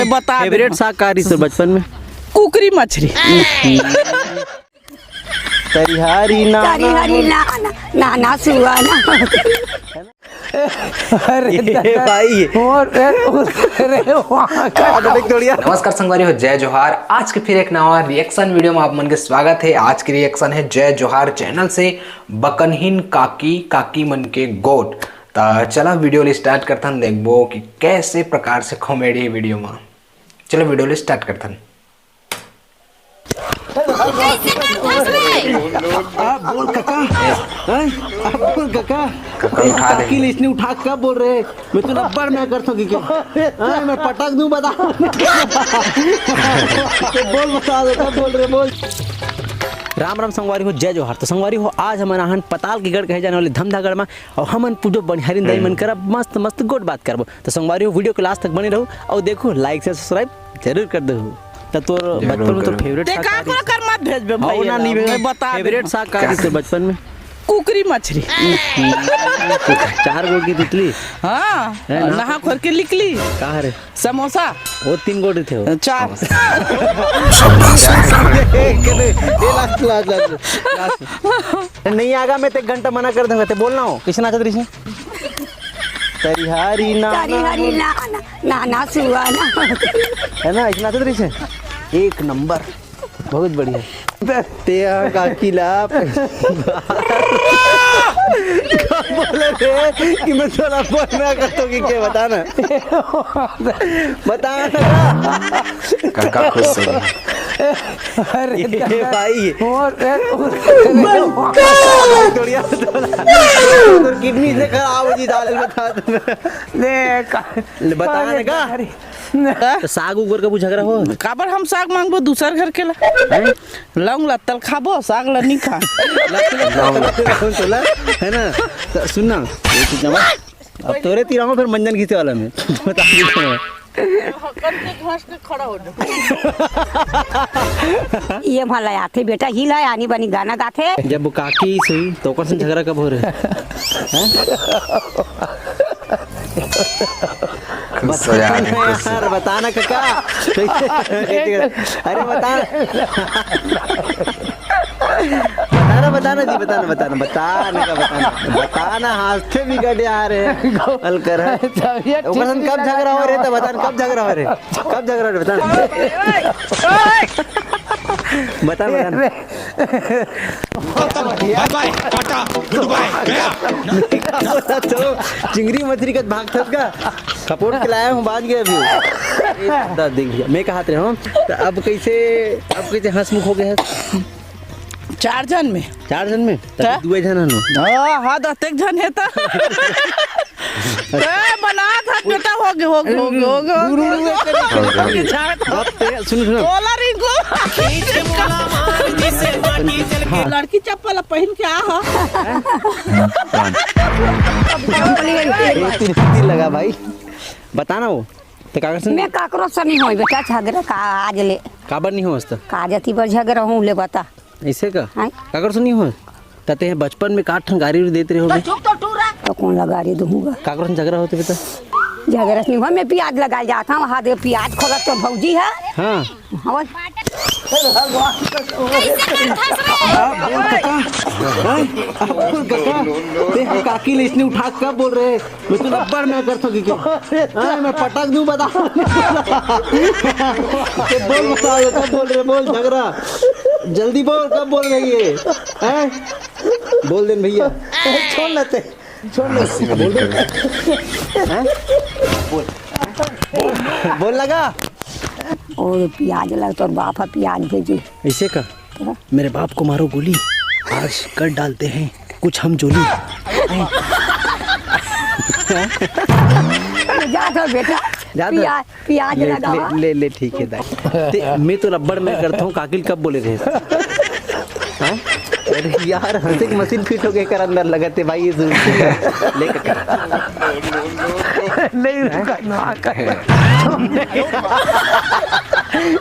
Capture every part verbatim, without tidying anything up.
बता दे। फेवरेट साग का रहिस तोर बचपन में? कुकरी मछरी। तरिहारी ना, तरिहारी ना, ना, ना, ना, सुआ ना। अरे ये दादा, भाई। और, अरे, अरे, वहाँ का। नमस्कार संगवारी हो, जय जोहार। आज के फिर एक नवा रिएक्शन वीडियो में आप मन के स्वागत है। आज के रिएक्शन है जय जोहार चैनल से, बकनहीन काकी, काकी मन के गोठ। त चला वीडियो ल स्टार्ट करथन, देखबो कि कैसे प्रकार से कॉमेडी वीडियो में। चलो वीडियो ल स्टार्ट करथन। आप बोल काका, हैं? आप बोल काका। काका उठा दे। काकी ले इसने उठा के कब बोल रहे? मैं तो लब्बड़ मैं कर सकी क्या? हाँ, मैं पटक दूं, बता। तो बोल, बता दे, कब बोल रहे, बोल। राम राम संगवारी हो, जय जोहार। तो संगवारी हो, आज हमन आहन पताल के गढ़ कहे जाने वाले धमधागढ़ में, और हमन पूजो बनिहारिन दाई मन करा मस्त मस्त गोठ बात करबो। तो संगवारी हो, वीडियो के लास्ट तक बने रहू और देखू, लाइक से सब्सक्राइब जरूर कर दो। त तोर जरूर बचपन में तोर करो। फेवरेट ते साग का का रहिस? कर मत भेजबे भाई, ना, नहीं भेजबे। मैं बता दे। फेवरेट साग का रहिस तोर बचपन में? कुकरी मछरी। चार गोड़ की तितली। हाँ, है ना? नहा खोर के लिकली। का हरे? समोसा। वो तीन गोड़ थे वो। चार। ए, लास्ट, लास्ट, लास्ट, लास्ट। नहीं आगा, मैं ते घंटा मना कर दूंगा, ते बोलना हो। किसने नाचत रही? तरिहारी ना, तरिहारी ना, ना, ना, ना, सुआ ना। है ना, इतना तो रही है। एक नंबर, बहुत बढ़िया। ते यहाँ काकी ला कब बोले थे कि मैं थोड़ा बोलना करता हूँ कि क्या, बता ना। बता ना। काका खुश हो गए। अरे ये दादा। भाई। और, और, बढ़िया, थोड़ा। तो किडनी से खराब हो जी, दाल बता दो। ले, का-, ले, बता ना का? अरे, तो साग उग बर कभू झगड़ा हो? काबर हम साग मांगबो दूसर घर के ला? हैं? लौंग ला तल खाबो, साग ला नहीं खा। लौंग ला तल खाबो, है ना? तो सुन ना, ये चीज ना, अब तोरे तीर आऊं, फिर मंजन खींचे वाला में। बता देता हूँ। हकन के घास के खड़ा हो जा। ये भला आथे बेटा, ही ला आनी बनी गाना गाथे। जब वो काकी सुई, तो ओकर से झगड़ा कब हो रहे? हैं? खुश हो जा, बता ना खुश हो यार, जा। बता ना काका। अरे बता। बताना, बताना जी, बताना, बताना, बताना का, बताना, बताना, हाथ से बिगड़ आ रहे हैं। हल कर है। तबीयत ओकर ठीक संग नहीं कब लगा झगड़ा हो रहे, तो बताना, कब झगड़ा हो रहे, कब झगड़ा हो रहे, बताना। बताना, बताना। बाय बाय, टाटा, गुड बाय, गया। तो चिंगरी मछली का भाग थस का? खपोट के लाया हूँ, बांध गया अभी। ए, दादा, देख लिया। मैं कहा रहे हूँ, तो अब कैसे, अब कैसे हंसमुख हो गया है? चार झन में। चार झन में? तभी का? दुए झन हन। हाँ, हाँ, दस एक झन हे त। ए, बना था, बेटा, हो गए, हो गए, हो गए, हो गए, हो गए। गुरु, गुरु, गुरु। अब ते, सुन, सुन। बोला रिंकू। हाँ। लड़की चप्पल पहन के आ हा। एक तीन, तीन लगा भाई। बता ना वो। ते काकर से मैं काकरो से नहीं होई बेटा झगड़ा का आज ले। काबर नहीं हो आज तक? का जती बर झगड़ा हूँ ले बता। ऐसे का? हाँ। काकर से नहीं हो? त ते बचपन में का ठन गारी उरी देत रहे होगे? तो कौन ला गारी दूंगा? काकर से झगड़ा होते बेटा? झगड़ा नहीं हुआ, मैं प्याज लगा जाता हूँ, वहाँ दे प्याज खोला तो भौजी है। हाँ। और आप बोल काका, हैं? आप बोल काका, ते काकी ले इसने उठा के कब बोल रहे? मैं तो लब्बड़ मैं कर सकी के। हाँ, मैं पटक दूं, बता। ते बोल, बता, ये कब बोल रहे? बोल, झगड़ा। जल्दी बोल, कब बोल रही है? हैं? बोल देन भैया। छोड़ ना ते। छोड़ ना। बोल दे। हैं? बोल। बोल लगा। और प्याज लग, तोर बाप है, प्याज भेजी। ऐसे का? मेरे बाप को मारो गोली, आज कर डालते हैं कुछ हम जोली। जा तो बेटा, जा तो। प्याज, प्याज ले, लगा ले, हुआ। ले, ले, ठीक है दाई। ते, मैं तो लब्बड़ मैं करता हूँ, काकिल कब बोले रहे? हाँ? अरे यार, हंसे की मशीन फिट हो गई कर अंदर लगते भाई, ये जरूरी है। लेकर कर। नहीं, रुका, ना कर।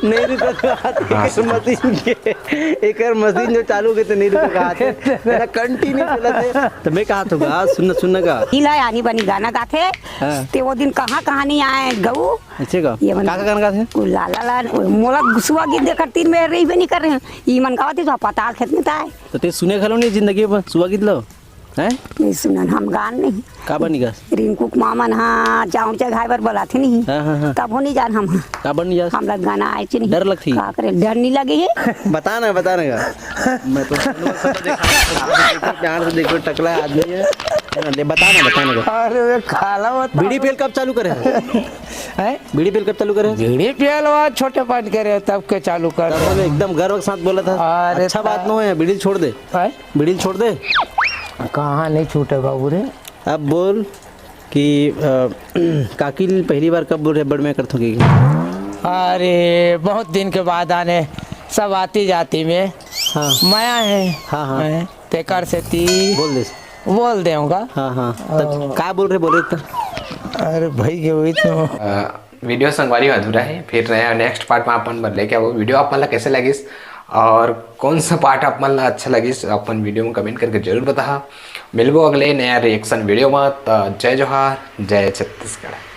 नहीं रुकत हाथ, हाँ, एकर मशीन के, एकर मशीन जो चालू होगे त नहीं रुकत हाथ, तेरा कंटिन्यू चलत हे। त मैं कहा थों गा, सुन न, सुन न गा। इला आनी बनी गाना गाथे। हाँ। ते वो दिन कहाँ कहाँ नहीं आए गऊ। अच्छा गा? ये मन का, का गाना गाथे? वो ला ला ला, वो मोला सुआ गीत देखत तीन बेर रहिबे नहीं कर रहे हैं। ई मन गावत हे तो पताल खेत में ताय। त ते सुने घलो नहीं जिंदगी भर सुआ गीत लो? हैं? नहीं सुनन, हम गान नहीं। काबर नहीं गास? रिंकू के मामा मन हा चाउर चघाए बर बोलाथे नहीं। हाँ, हाँ, हाँ। तब हो नहीं जान हम। काबर नहीं जास? हमला गाना आए च नहीं। डर लगती? का करे, डर नहीं लगे हे। बता ना, बता ना गा। मैं तो प्यार से देखो, टकला आदमी है। हाँ, ले बता ना, बता ना गा। अरे, वे काला बता। बीड़ी पेल कब चालू करे? हैं? बीड़ी पेल कब चालू करे? बीड़ी पेल वो छोटे पान करे, तब के चालू कर तब दे। वो एकदम गर्व के साथ बोला था। अरे अच्छा बात ता- नो है, बीड़ी छोड़ दे। हैं? बीड़ी छोड़ दे। कहाँ नहीं छूटे बाबू रे? अब बोल कि, अ, काकी ल पहली बार कब बोल रहे बड़ मैं करथों की? अरे, बहुत दिन के बाद आने, सब आती जाती में हाँ। मया है। हाँ, हाँ। हैं? तेकर सेती बोल दे। बोल देऊंगा। हाँ, हाँ। तब ओ। का बोल रहे, बोले तो? अरे भाई, के वही तो। अ, वीडियो संगवारी अधूरा है, फिर नया नेक्स्ट पार्ट में अपन बर लेके आबो। वीडियो आप मन ला कैसे लगिस और कौन सा पार्ट आप मन ला अच्छा लगिस, अपन वीडियो में कमेंट करके जरूर बताहा। मिलबो अगले नया रिएक्शन वीडियो में। त जय जोहार, जय छत्तीसगढ़।